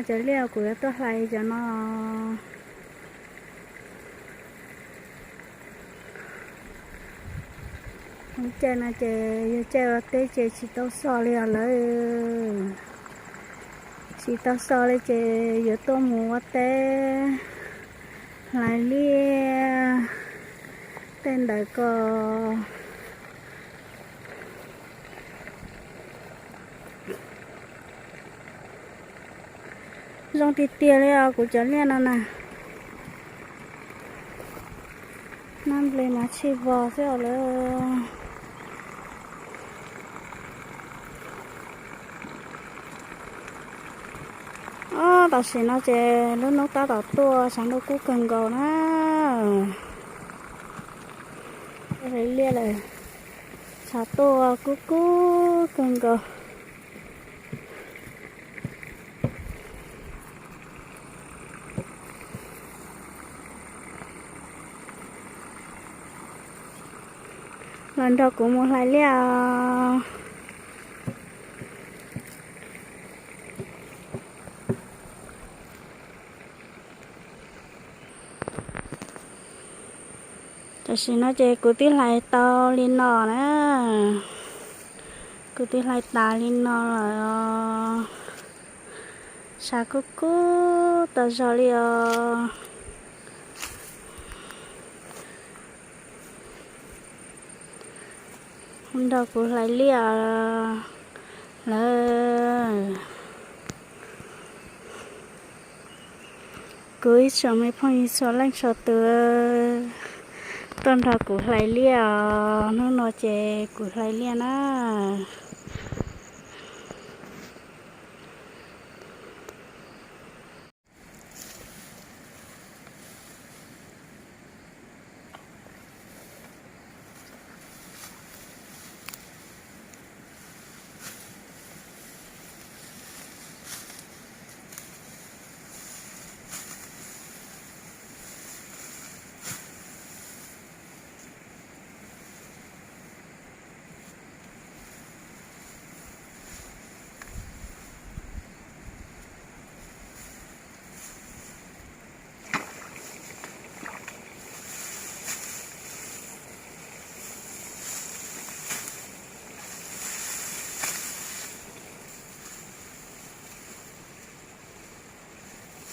Cov liaj kuv yuav tuaj hlais cov no. Lub caij no ces yog caij ua teb ces tsis tau so li os lawm. Tsis tau so li ces yuav tuaj mus ua teb hlais liaj tej ntawd ko. Zoo tiag tiag li os kuv cov liaj no na. Nab nplis mas tshis vog xwb os lawm. Ob, tam sim no ces lub hnub tab tom tuaj, tshav ntuj kub kawg nkaus na. Hlais liaj lawm, tshav tuaj kub kub kawg nkaus. Los nrog kuv mus hlais liaj os. Tam sim no ces kuv twb hlais tau li no na. Kuv twb hlais tas li no lawm os. Tshav kub kub tas zog li os. Nrog kuv hlais liaj lawm. Kuv ib tsoom me phooj ywg txhua leej txhua tus tuaj nrog kuv hlais liaj os. Hnub no ces kuv hlais liaj na.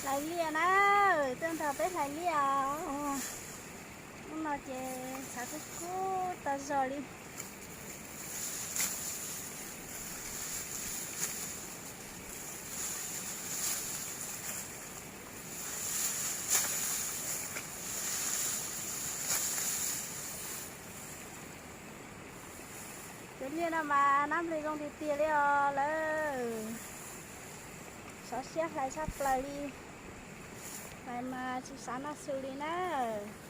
Hlais liaj na, tuaj nrog peb hlais liaj os. Hnub no ces tshav kub kub tag zog li. Cov liaj no mas nab nplig zoo tiag tiag li os lawm. Sov siab hlais tshaj plaws li. Hlais mas tsis xav noj su li nawb.